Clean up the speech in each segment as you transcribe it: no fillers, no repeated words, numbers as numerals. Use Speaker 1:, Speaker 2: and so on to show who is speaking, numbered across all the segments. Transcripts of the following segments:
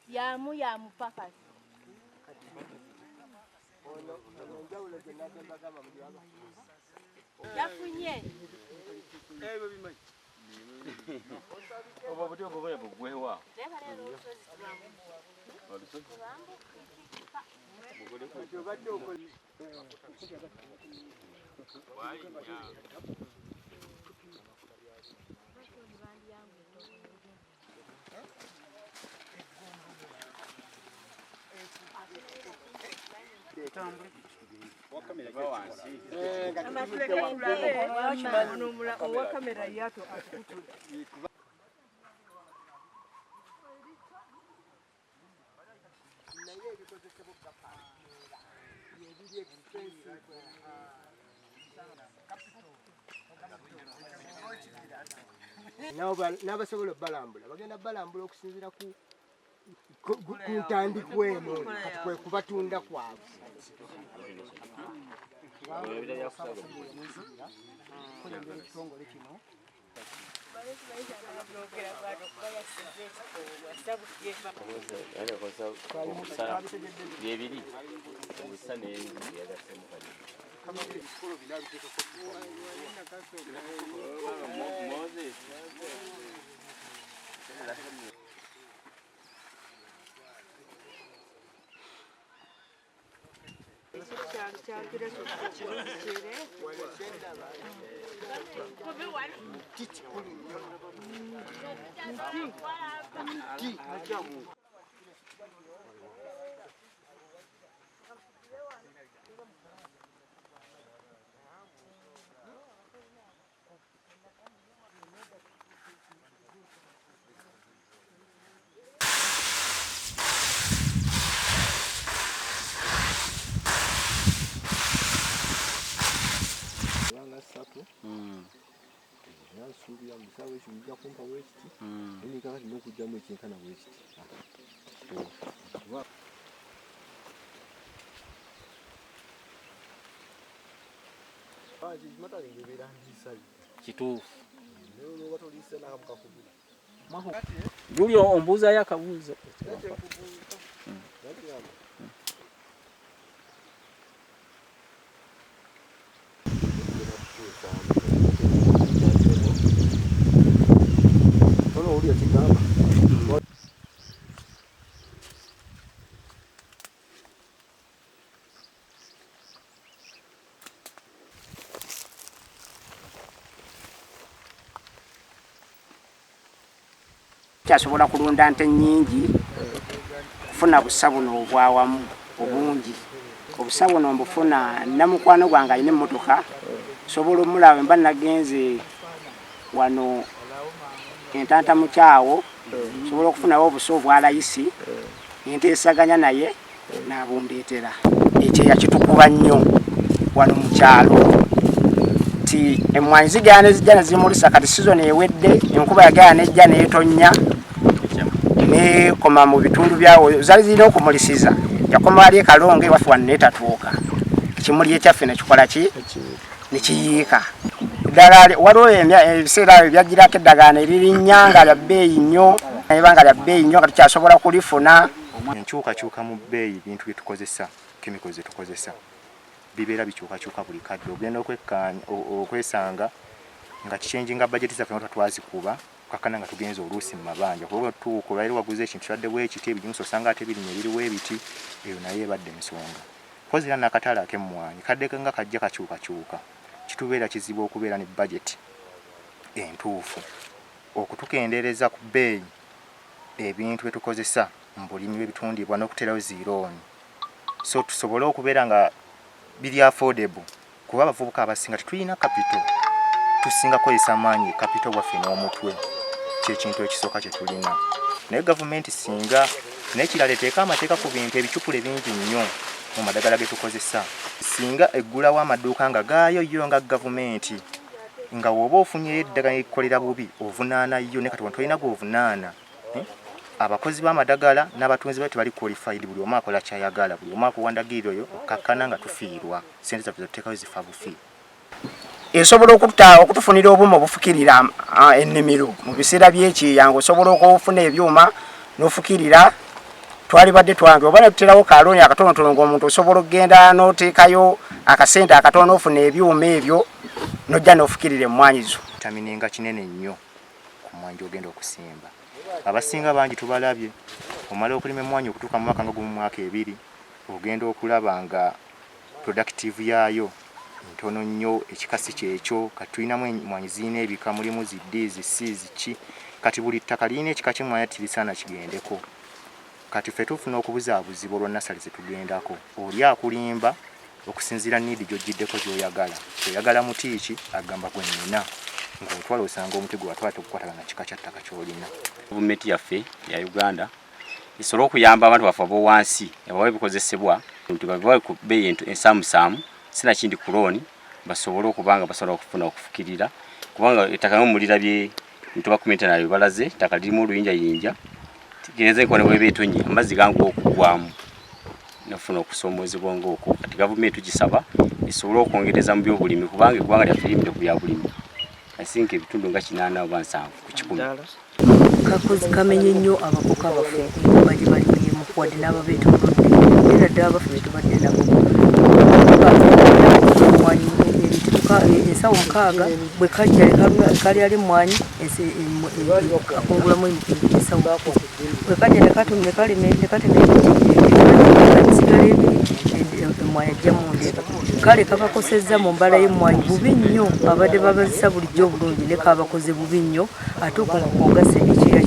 Speaker 1: Yamu yamupakasi. Yafunye.
Speaker 2: Obwo buti obwo bugwewa.
Speaker 3: Owa kamera yato atukutula.
Speaker 4: N'abasobola obalambula bagenda balambula okusinziira ku ntandikwa eno kati kwe kubatunda kwabwe. Ekitongole kino
Speaker 2: Byebiri obusa n'ebiyagassemu kati. Moses.
Speaker 4: Nsuubira mu kisaawe ekyo mujja kumpa bwekiti naye kakati n'okugyamu ekyenkana bwekiti.
Speaker 5: Kituufu. Julio ombuuzayo akabuuzo.
Speaker 6: Kyasobola kulunda nte nnyingi kufuna busa buno obwawamu obungi. Obusa buno mbufuna namukwano gwange alina emmotoka, nsobola omulaba mba nagenze wano entanta mukyawo, nsobola okufunawo obusa obwa layisi nenteesaganya naye n'abundeetera. Ekyeya kitukuba nnyo wano mu kyalo nti emmwanyi zigenda ne zijja ne zimulisa. Kati sizoni ewedde enkuba yagenda nejja n'etonnya nekoma mu bitundu byawo zaali zirina okumulisiza, yakoma wali e Kalongo ewaffe wano neetatuuka, ekimuli ekyaffe nekikola ki nekiyiika. Eddagala waliwo ebiseera ebyo byajjirako eddagala ne lirinnya nga lya bbeeyi nnyo, eba nga lya bbeeyi nnyo nga tukyasobola kulifuna.
Speaker 7: Enkyukakyuka mu bbeeyi bintu bye tukozesa, chemicals ze tukozesa bibeera bikyukakyuka buli kadde. Ogenda okwesanga nga kichenjinga budget zaffe nga twazikuba kakana nga tugenze oluusi mu mabanja, kuba tuuka olwaleero waguze ekintu kibadde bwekiti, ebigimusa osanga ate birinnya ebiriwo ebiti, eyo naye ebadde ensonga. Mpozi era n'akatale ak'emmwanyi kadde nga kajja kakyukakyuka, kitubeera kizibu okubeera ne budget entuufu okutukendeereza ku bbeeyi ebintu bye tukozesa mu bulimi bw'ebitundibwa n'okuteerawo ziirooni so tusobole okubeera nga biri affordable, kuba abavubuka abasinga tetulina capital, tusinga kukozesa maanyi capital waffe n'omutwe, kyekintu ekisooka kye tulina. Naye gavumenti singa n'ekirala eteeka amateeka ku bintu ebicupule bingi nnyo mu madagala ge tukozesa, singa eggulawo amaduuka nga gaayo yo nga gavumenti, nga w'oba ofunyeyo eddagala erikolera bubi ovunaana yo, naye kati tolina gw'ovunaana. Abakozi b'amadagala n'abatunzi bayo tebali qualified, buli omu akola ky'ayagala, buli omu akuwa ndagiriro yo, okkakkana nga tufiirwa ssente zaffe zetuteekayo zifa bufi.
Speaker 6: Esobola okutufunira obuuma obufukirira ennimiro mu biseera by'ekyeya, ng'osobola okufuna ebyuma N'ofukirira twalibadde twange oba netuterawo kalooni akatonotono ng'omuntu osobola okugenda n'oteekayo akasente akatono n'ofuna ebyuma ebyo n'ojja n'ofukirira emmwanyi zo.
Speaker 7: Vitamininga kinene nnyo ku mmwanyi gy'ogenda okusimba. Abasinga bangi tubalabye omala okulima emmwanyi okutuuka mu mwaka nga gumu mwaka ebiri ogenda okulaba nga productive yaayo ntono nnyo, ekika si kyekyo. Kati tulinamu emmwanyi zirina ebika, mulimu zi D, zi C, zi ki. Kati buli ttaka lirina ekika ky'emmwanyi tirisaana kigendeko. Kati ffe tufuna okubuzaabuzibwa olwa nasale ze tugendako. Oli akulimba okusinziira need gy'ojjiddeko gy'oyagala. Oyagala muti ki? Agamba gwe nnina. Ng'otwala osanga omuti gwe watwala tegukwatagana na kika kya ttaka ky'olina.
Speaker 2: Gavumenti yaffe ya Uganda esobole okuyamba abantu baffe ab'owansi abawa ebikozesebwa nti babibawe ku bbeeyi ensaamusaamu sinakindi ku looni basobole okuba nga basobola okufuna okufukirira, kubanga ettaka nga mulirabye nti bakumenta nalyo balaze ettaka lirimu oluyinjayinja genze enkuba ne bweba etonye amazzi ganguwa okuggwamu nafuna okusoomoozebwa ng'okwo. Kati gavumenti tugisaba esobole okwongereza mu byobulimi kubanga eggwanga lyaffe liyimiridde ku byabulimi. I think ebitundu nga 80 oba 70 ku kikumi.
Speaker 3: Kakozi kamenye nnyo abakoka baffe enkuba gye balimyemu wadde n'ababeetoolodde era ddala baffe be tubadde nabo. Ensawo 6 bwe kajja kalyala emmwanyi akungulamu ensawo bwe kajja ne kalima ne katema emiti ebisigala ebiri emmwanyi ajjamu ndeeba. Kale kabakosezza mu mbala y'emmwanyi bubi nnyo, abadde babazisa bulijjo obulungi ne kabakoze bubi nnyo. Ate okwongase ekyeya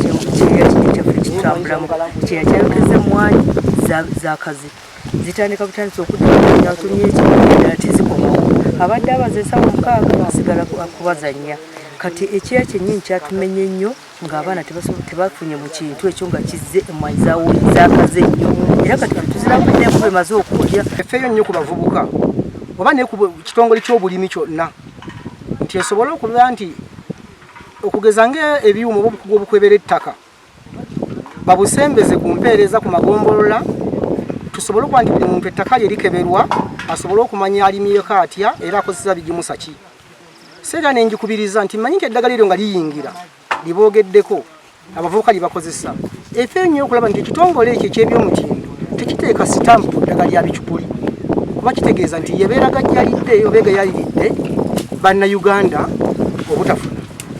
Speaker 3: kyaffe kitambulamu ekyeya kyayokeza emmwanyi zakazi zitandika butandisa okudda tumye ekiddala tezikomawo. Abadde abaza ensawo 6 asigala kubazannya. Kati ekyeya kyennyini kyatumenye nnyo ng'abaana tebafunye mu kintu ekyo nga kizze emmwanyi zakaze nnyo era kati tuziramu n'enkuba emaze okujja.
Speaker 8: Effeeyo nnyo ku bavubuka oba ne ku kitongole ky'obulimi kyonna nti esobole okubeera nti okugeza ng'ebyuma oba obukugu obukwebera ettaka babusembeze ku mpeereza ku magombolola tusobole okuba nti buli muntu ettaka lye likeberwa asobole okumanya alimyeko atya era akozesa bigimusa ki. Seera ne njikubiriza nti mmanyi nti eddagala eryo nga liyingira liboogeddeko abavubuka lye bakozesa. Efeeyo nnyo okulaba nti ekitongole ekyo eky'ebyomutindo tekiteeka sitampu ku ddagala lya bicupuli kuba kitegeeza nti yebeera gajjalidde oba egayaliridde bannayuganda obutafuna.